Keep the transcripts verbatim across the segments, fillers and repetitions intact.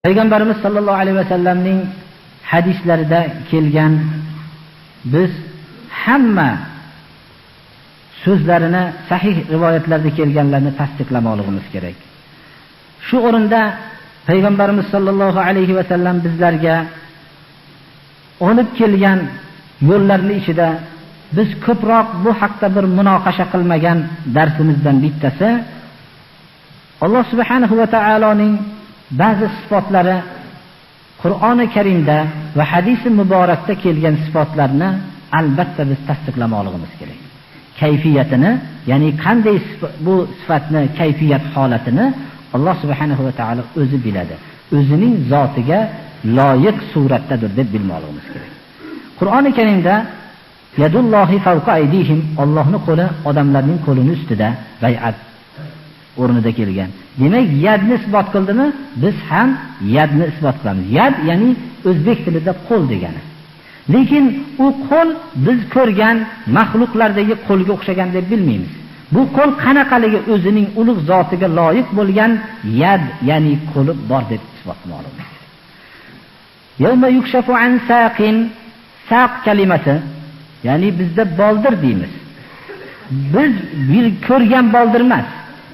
پەيغەمبىرىمىز ساللاللاھۇ ئەلەيھى ۋەسەللەمنىڭ ھەدىسلىرىدە كەلگەن، بىز ھەممە سۆزلىرىنى، سەھىھ رىۋايەتلەردە كەلگەنلەرنى تەستىقلىماقلىقىمىز كېرەك. شۇ ئورۇندا پەيغەمبىرىمىز ساللاللاھۇ ئەلەيھى ۋەسەللەم بىزلەرگە ئېلىپ كەلگەن يوللارنى ئىچىدە بىز كۆپرەك بۇ ھەقتە بىر مۇناقىشە قىلمىغان دەرسىمىزدىن بىتتىسى، ئاللا سۇبھانەھۇ ۋە تائالانىڭ بەزى سۈپەتلىرى، قۇرئانى كەرىمدە ۋە ھەدىسى مۇبارەكتە كەلگەن سۈپەتلەرنى ئەلبەتتە بىز تەستىقلىماقلىقىمىز كېرەك. كەيپىيەتىنى، يەنى قانداق سۈپ-، بۇ سۈپەتنى، كەيپىيەت ھالىتىنى ئاللا سۇبھانەھۇ ۋە تائالا ئۆزى بىلىدۇ. ئۆزىنىڭ زاتىغا لايىق سۈرەتتىدۇر دەپ بىلمەقلىقىمىز كېرەك. قۇرئانى كەرىمدە يەدۇللاھى فەۋقە ئەيدىھىم، ئاللاھنىڭ قولى ئادەملەرنىڭ قولىنىڭ ئۈستىدە، بەيئەت ئورنىدا كەلگەن. دېمەك، يەدنى ئىسبات قىلدىمۇ؟ بىز ھەم يەدنى ئىسبات قىلىمىز. يەد، يەنى ئۆزبەك تىلىدا قول دېگەنى. لېكىن ئۇ قول بىز كۆرگەن مەخلۇقلاردىكى قولغا ئوخشىغان دەپ بىلمەيمىز. بۇ قول قاناقىلىكى، ئۆزىنىڭ ئۇلۇغ زاتىغا لايىق بولغان يەد، يەنى قولى بار دەپ ئىسبات قىلماقلىق. يەۋمە يۇكشەفۇ ئەن ساقىن، ساق كەلىمىسى، يەنى بىزدە بالدۇر دەيمىز. بىز بىر كۆرگەن بالدۇر ئەمەس.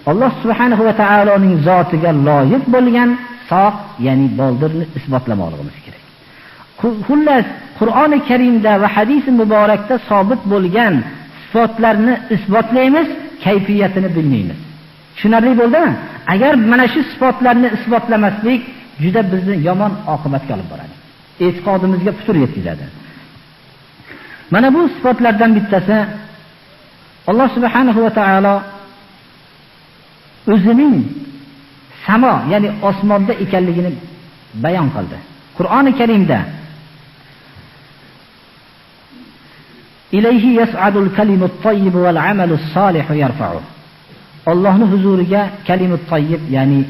ئاللا سۇبھانەھۇ ۋە تائالانىڭ زاتىغا لايىق بولغان ساق، يەنى بالدۇرنى ئىسباتلىماقلىقىمىز كېرەك. خۇ-، خۇللاس، قۇرئانى كەرىمدە ۋە ھەدىسى مۇبارەكتە سابىت بولغان سۈپەتلەرنى ئىسباتلايمىز، كەيپىيەتىنى بىلمەيمىز. چۈشىنەرلىك بولدىمۇ؟ ئەگەر مانا شۇ سۈپەتلەرنى ئىسباتلىماسلىق جۈدە بىزنى يامان ئاقىۋەتكە ئېلىپ بارىدۇ. ئېتىقادىمىزغا پۇتۇر يەتكۈزىدۇ. مانا بۇ سۈپەتلەردىن بىتتىسى، ئاللا سۇبھانەھۇ ۋە تائالا ئۆزىنىڭ ساما، يەنى ئاسماندا ئىكەنلىكىنى بايان قىلدى. قۇرئانى كەرىمدە، ئىلەيھى يەسئەدۇل كەلىمۇت تەييىبۇ ۋەل ئەمەلۇس سالىھۇ يەرفەئۇھ. ئاللاھنىڭ ھۇزۇرىغا كەلىمۇت تەييىب، يەنى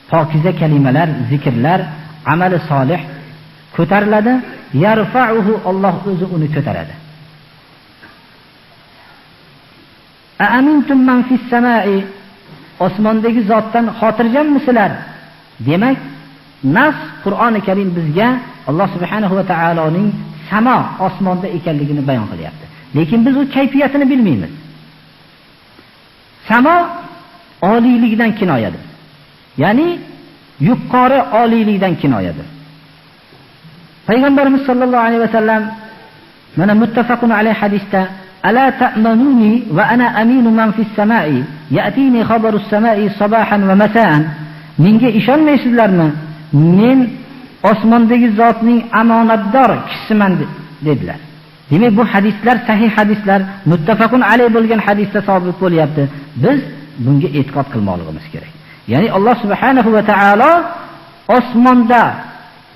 پاكىزە كەلىمىلەر، زىكىرلەر، ئەمەلى سالىھ كۆتۈرۈلىدۇ. يەرفەئۇھۇ، ئاللاھ ئۆزى ئۇنى كۆتۈرىدۇ. ئەئەمىنتۇم مەن فىس سەمائى، ئاسماندىكى زاتتىن خاتىرجەممىسىلەر؟ دېمەك، نەس قۇرئانى كەرىم بىزگە ئاللا سۇبھانەھۇ ۋە تائالانىڭ ساما، ئاسماندا ئىكەنلىكىنى بايان قىلىۋاتىدۇ. لېكىن بىز ئۇ كەيپىيەتنى بىلمەيمىز. ساما ئالىيلىكتىن كىنايىدۇر. يەنى يۇقىرى ئالىيلىكتىن كىنايىدۇر. پەيغەمبىرىمىز ساللاللاھۇ ئەلەيھى ۋەسەللەم مانا مۇتتەفەقۇن ئەلەيھ ھەدىستە، ئەلا تەئمەنۇنى ۋە ئەنا ئەمىنۇ مەن فىس سەمائى، يەئتىنى خەبەرۇس سەمائى ساباھەن ۋە مەسائەن. مېنىڭگە ئىشەنمەيسىزلەرمۇ؟ مەن ئاسماندىكى زاتنىڭ ئامانەتدار كىشىسىمەن، دېدىلەر. دېمەك، بۇ ھەدىسلەر سەھىھ ھەدىسلەر، مۇتتەفەقۇن ئەلەيھ بولغان ھەدىستە سابىت بولۇۋاتىدۇ. بىز بۇنىڭغا ئېتىقاد قىلماقلىقىمىز كېرەك. يەنى ئاللا سۇبھانەھۇ ۋە تائالا ئاسماندا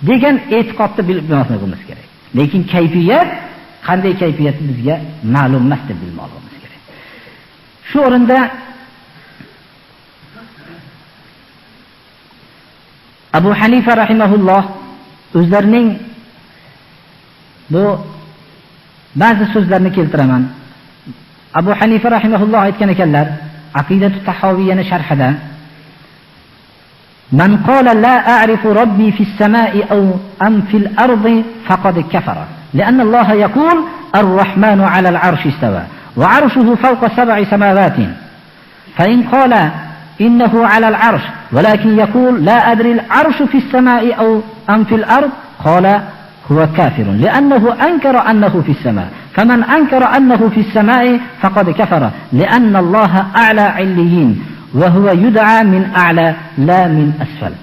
دېگەن ئېتىقادنى بىلىپ بولماسلىقىمىز كېرەك. لېكىن كەيپىيەت قانداق كەيپىيەت بىزگە مەلۇم ئەمەس دەپ بىلمەكلىكىمىز كېرەك. شۇ ئورۇندا ئەبۇ ھەنىفە رەھىمەھۇللاھ ئۆزلىرىنىڭ بۇ بەزى سۆزلەرنى كەلتۈرىمەن. ئەبۇ ھەنىفە رەھىمەھۇللاھ ئېيتقان ئىكەنلەر، ئەقىدەتۇ تەھاۋىيەنى شەرھىدە، من قال لا أعرف ربي في السماء أو أم في الأرض فقد كفر، لأن الله يقول: الرحمن على العرش استوى، وعرشه فوق سبع سماوات. فإن قال إنه على العرش، ولكن يقول: لا أدري العرش في السماء أو أم في الأرض، قال: هو كافر، لأنه أنكر أنه في السماء، فمن أنكر أنه في السماء فقد كفر، لأن الله أعلى عليين، وهو يدعى من أعلى لا من أسفل.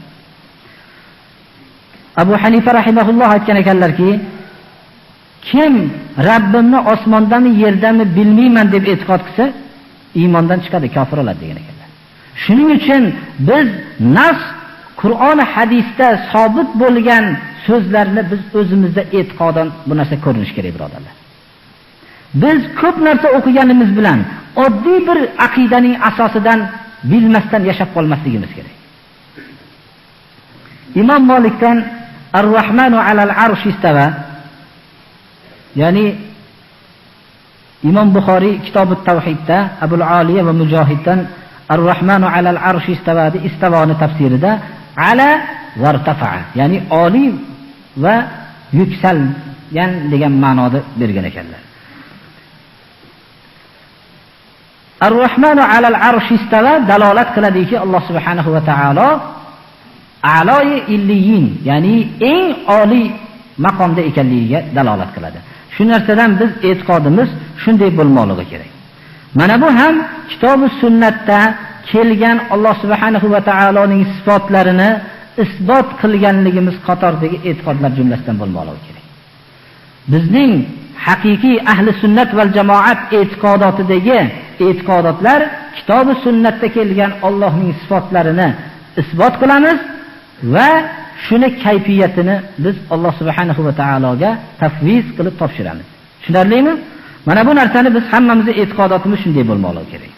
ئەبۇ ھەنىفە رەھىمەھۇللاھ ئېيتقان ئىكەنلەركى، كىم رەببىمنى ئاسماندامۇ يەردەمۇ بىلمەيمەن دەپ ئېتىقاد قىلسا، ئىماندىن چىقىدۇ، كاپىر بولىدۇ دېگەن ئىكەنلەر. شۇنىڭ ئۈچۈن بىز نەس قۇرئان ھەدىستە سابىت بولغان سۆزلەرنى بىز ئۆزىمىزدە ئېتىقادەن بۇ نەرسە كۆرۈنۈشى كېرەك، بۇرادەرلەر. بىز كۆپ نەرسە ئوقۇغىنىمىز بىلەن ئاددىي بىر ئەقىدەنىڭ ئاساسىدىن بىلمەستىن ياشاپ قالماسلىقىمىز كېرەك. ئىمام مالىكتىن الرحمن على العرش استوى، يەنى ئىمام بۇخارىي كىتابۇت تەۋھىدتە ئەبۇل ئالىيە ۋە مۇجاھىدتىن الرحمن على العرش استوى دە، ئىستاۋانى تەپسىرىدە على ۋارتەفەئە، يەنى ئالىي ۋە يۈكسەلگەن دېگەن مەنادا بەرگەن ئىكەنلەر. ئەر-رەھمانۇ ئەلەل ئەرشىستەۋە دالالەت قىلىدۇكى، ئاللا سۇبھانەھۇ ۋە تائالا ئەلوي ئىللىيين، يەنى ئەڭ ئالىي ماقامدا ئىكەنلىكىگە دالالەت قىلىدۇ. شۇ نەرسىدىن بىز ئېتىقادىمىز شۇنداق بولماقلىقى كېرەك. مانا بۇ ھەم كىتابى سۈننەتتە كەلگەن ئاللا سۇبھانەھۇ ۋە تائالانىڭ سىپاتلىرىنى ئىسبات قىلغانلىقىمىز قاتارىدىكى ئېتىقادلار جۈملىسىدىن بولماقلىقى كېرەك. بىزنىڭ ھەقىقىي ئەھلى سۈننەت ۋەل جامائەت ئېتىقاداتىدىكى ئېتىقاداتلار كىتابى سۈننەتتە كەلگەن ئاللانىڭ سىپاتلىرىنى ئىسبات قىلىمىز ۋە شۇنى كەيپىيەتىنى بىز ئاللا سۇبھانەھۇ ۋە تائالاغا تەفۋىز قىلىپ تاپشۇرىمىز. چۈشىنەرلىكمۇ؟ مانا بۇ نەرسىنى بىز ھەممىمىزنىڭ ئېتىقاداتىمىز شۇنداق بولماقلىقى كېرەك.